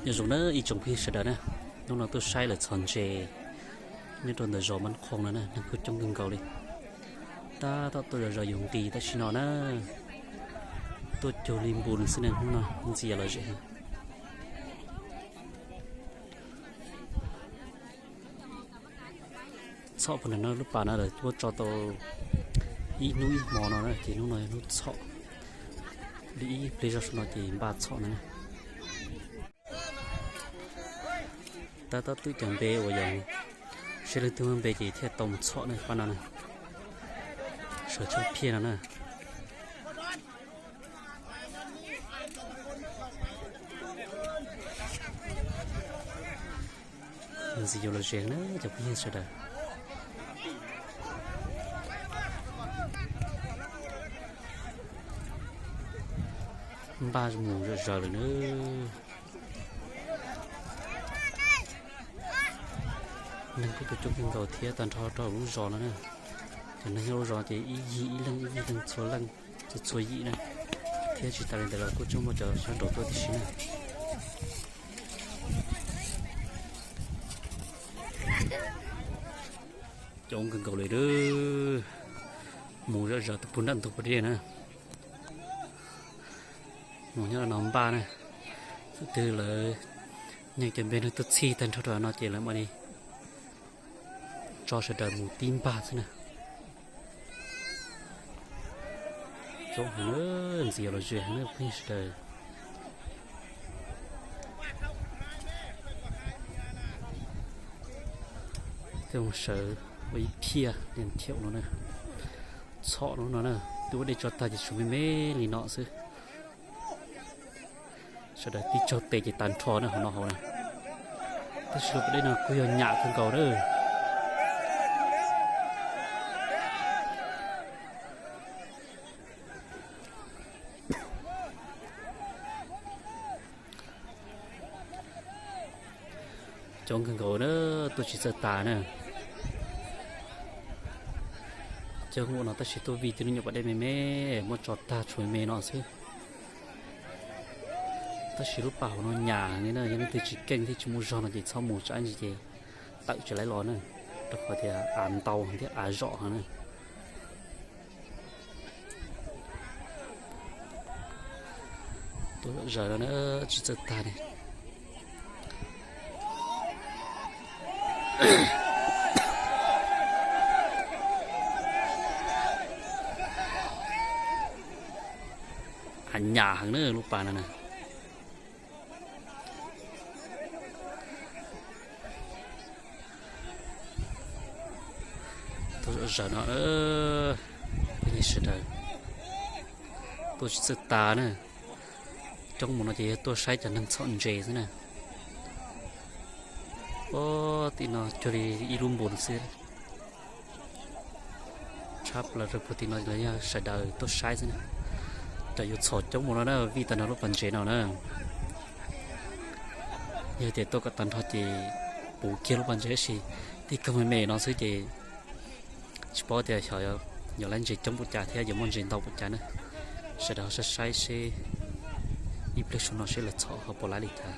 Nyob zoo na ib tsoom phooj ywg sawv daws na, hnub no tuaj saib lawv txhos ntses nyob rau ntawm zos Mab Qhoos no na, neeg kuj coob kawg nkaus li. Tab tom tuaj zov zos yus nqis tam sim no na, tuaj cug li npus xwb ne, hnub no ntxias los zem heev. Txhom puag nram no lub pas no lawv muab tso tau ib hnub ib hmo no na, ces hnub no yog hnub txhom li ib pliag zoj no ces npaj txhom no na. Tab tom twb cov npe uas yog seb leej twg muaj npe ces thiaj tau mus txhom na, pab no na, sawv tsheej phiaj no na. Ntxiv yuav los ze na cov phooj ywg sawv daws. Npaj mus zom zaws lawm na. Neeg kuj tuaj coob kawg nkaus thiab tag nrho rau lub zos no na. Cov neeg nyob lub zos ces ib yig ib leeg ib yig leej txhua leej txhua txhua yim na, thiab tsis tas li ntawd los kuj tseem muaj cov sab nraud tuaj tib si na. Coob kawg nkaus li, mus zom zaws tus puag nram ntug puag dej na. Mus nyob no npaj na, thaum twg lawv nyeem cov npe neeg tuaj txhij tag nrho rau no ces lawv mam li tso sawv daws mus tib npag xwb na. Coob heev na, ntxiv los ze heev na phooj ywg sawv daws. Tej mus sawv ua ib phiaj li thiaum no na. Txhom no na, twb ua dej tso tag ces tshuav me me li no xwb. Sawv daws tib tsaug tes ces tag nrho na hauv no hauv na. Tab sis lub pas dej no kuj yog nyam kawg nkaus na. Coob kawg nkaus na, tuaj tsis txawj tas na. Coob ua no tab sis tuaj vij tej lub nyuam pas dej me me, muab tso tag tshuav me no xwb. Tab sis lub pas hauv no nyam li na, yog leej twg tsis keej thiab tsis muaj zog no ces txhob mus tsam ntsis ces tawm tsis laib los na, rau qhov tias av ntau thiab av zom heev na. Tuaj zom zaws no na, tsis txawj tag li. Av nyam heev na lub pas no na. Tuaj zom zaws no, phooj ywg sawv daws, tuaj tsis txawj tas na. Coob mus no ces yog tuaj saib cov neeg txhom ntses xwb na. Puag tim no cuag li ib lub npus xwb. Tshab plaws rau puag tim no los yog sawv daws tuaj saib xwb na. Cov yuav txhom coob mus no na, vij tag nrho lub pas ntses no na. Yog tias tuaj kom tag nrho ces puv kiag lub pas ntses, tab sis tib kaug me me no xwb ces tsis paub tias xyov yuav lab ntses coob npaum cas thiab yuav muaj ntses ntau npaum cas na. Sawv daws ho saib saib seb ib pliag saum no seb lawv txhom ho puas laib li cas.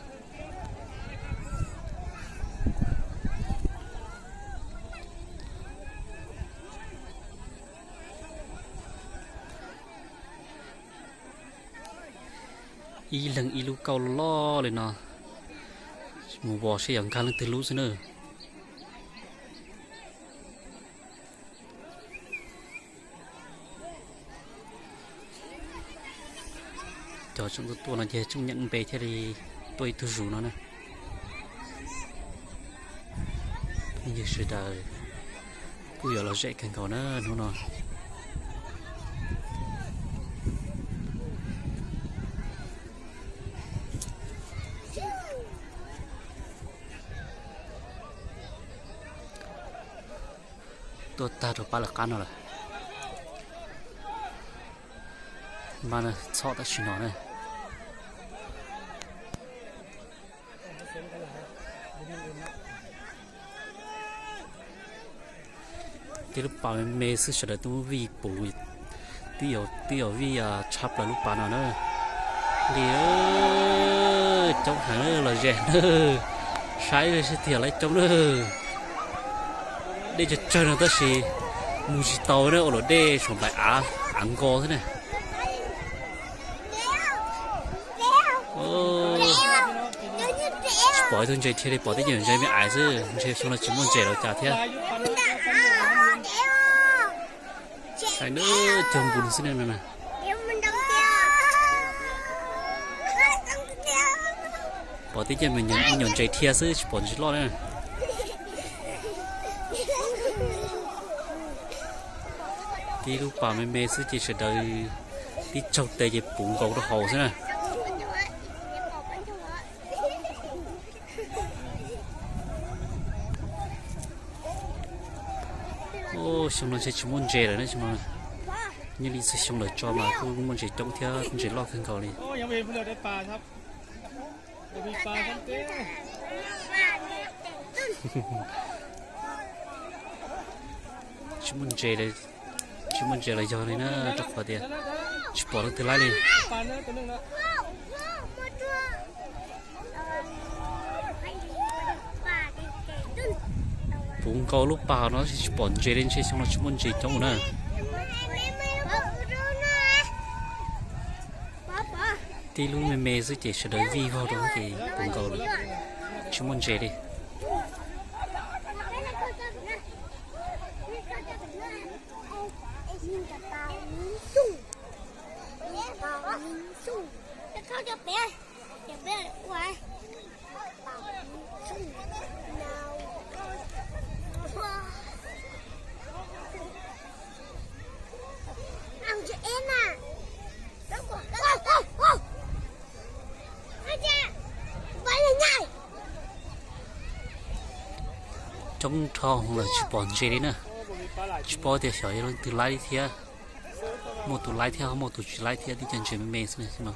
Ib leeg ib lub kauj loj li no, mus vos seb yuav nkag leej twg lub xwb na. Cov tseem tuaj tuaj no ces tseem nyeem npe thiaj li tuaj ib tug zus no na. Phooj ywg sawv daws, kuj yuav los zem kawg nkaus na hnub no. Tuaj tag rau pab lawv qab no lawm. Npaj txhom tam sim no na. Tib lub pas me me xwb sawv daws twb muab vij puv, twb yog vij tshab plaws lub pas no na. Li, Coob heev los ze na, saib seb tiag lawv coob na. Dej tsawg tsawg no tab sis mus tsis tau na, ua luam dej saum nplaim av, av nko xwb na. Tsis pom ib tug ntses dhia li, pom tib nyuag ntses me ais xwb, ntshe xyoo no tsis muaj ntses los cas thiab. Saib na, cog npus xwb na. Pom tib co me nyuam ntses dhia xwb tsis pom ntses loj na. Tib lub pas me me xwb ces sawv daws tib tsaug tes ces puv nkaus rau hauv xwb na. Xyoo no ntshe tsis muaj ntses lawm ne, nyob li txhua xyoo lawv tso mas kuj muaj ntses coob thiab ntses loj kawg nkaus li. Tsis muaj ntses, tsis muaj ntses los yog li na, rau qhov tias tsis pom leej twg laib li. Puv nkaus lub pas no tsis pom ntses li, ntshe xyoo no tsis muaj ntses coob na. Tib lub me me xwb ces sawv daws vij vog rau ces puv nkaus lawm, tsis muaj ntses li. Coob dhau lawm tsis pom ntses li na. Tsis paub tias xyov yog leej twg laib li thiab. Muaj tus laib thiab muaj tus tsis laib thiab, tib co ntses me me xwb na.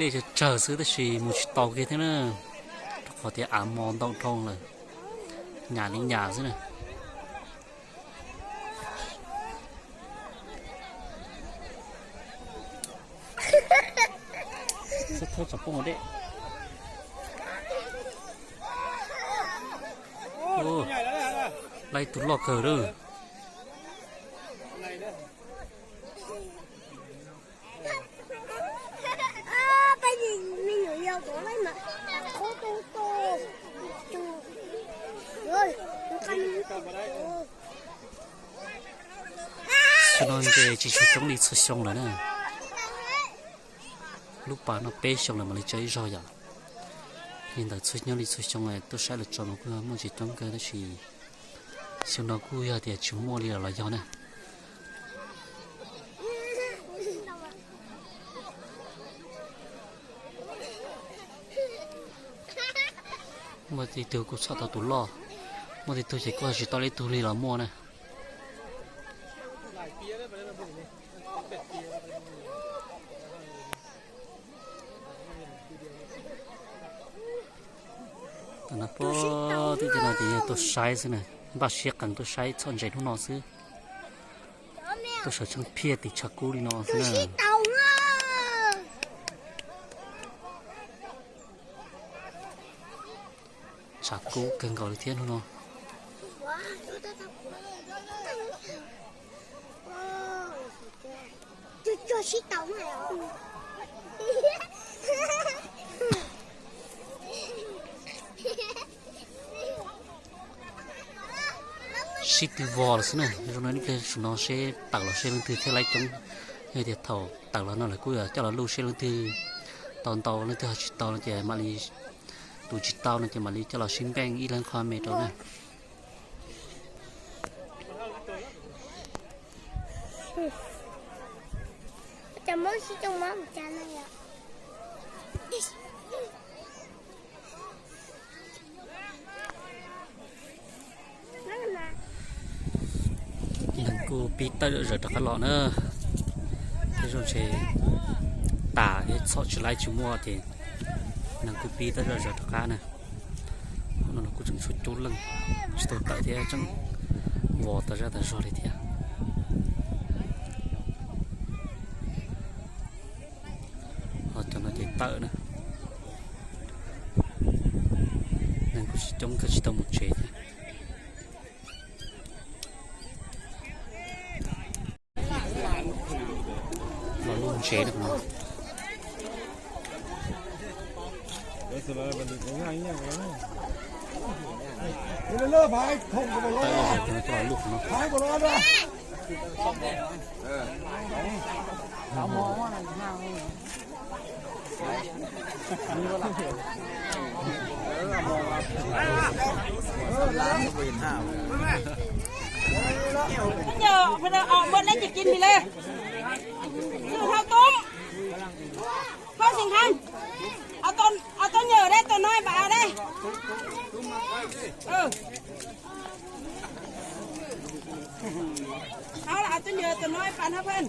Dej tsawg tsawg xwb tab sis mus tsis tau kiag thiab na, rau qhov tias av mos ntau dhau lawm, nyam li nyam xwb na. Laib tus loj kawg lawm. Xyoo no ntses tsis tshua coob li txhua xyoo lawm na. Lub pas no peb xyoo lawm mam li tso ib zaug yom. Li ntawd txhua nyob li txhua xyoo tuaj saib lawv tso mas kuj muaj ntses coob kawg tab sis xyoo no kuj yog tias tsis muaj li lawm los yog na. Muaj ib tug kuj txhom tau tus loj, muaj ib tug ces kuj tsis tau ib tug li los muaj na. Tam no pom tib co no ces yog tuaj saib xwb na, npaj siab qees tuaj saib txhom ntses hnub no xwb. Tuaj sawv tsheej phiaj tim tshav kub li no xwb na. Tshav kub kawg nkaus li thiab hnub no. Sib tw vos lawm xwb na, zoo no ib pliag sum no seb tawm los seb leej twg thiaj laib coob. Yog tias thaum tawm los no lawv kuj yuav coj los luj seb leej twg tau ntau, leej twg ho tsis tau no ces mam li, tus tsis tau no ces mam li coj los sib npeej ib leeg qho me rau na. Pib tawm zom zaws rov qab los na. Tej zaum ntshe tas thiab txhom tsis laib tsis muaj ces neeg kuj pib tawm zom zaws rov qab na. Hauv no los kuj tseem tshuav coob leej tsis tau tawm thiab tseem vos tas zaj tas zog li thiab. Ho cov no ces tawm na. Neeg kuj tsis coob kawg tsis tau mus tsev thiab. Los lub ntsev no. Tawm los cov no coj los luj no. Nyuam, npua dej ces kis mis lawm. Tus hau tub, hau xeem heev. Au tau nyuam dej, tus no npam dej. Au, au tau nyuam, tus no npam hau pheej.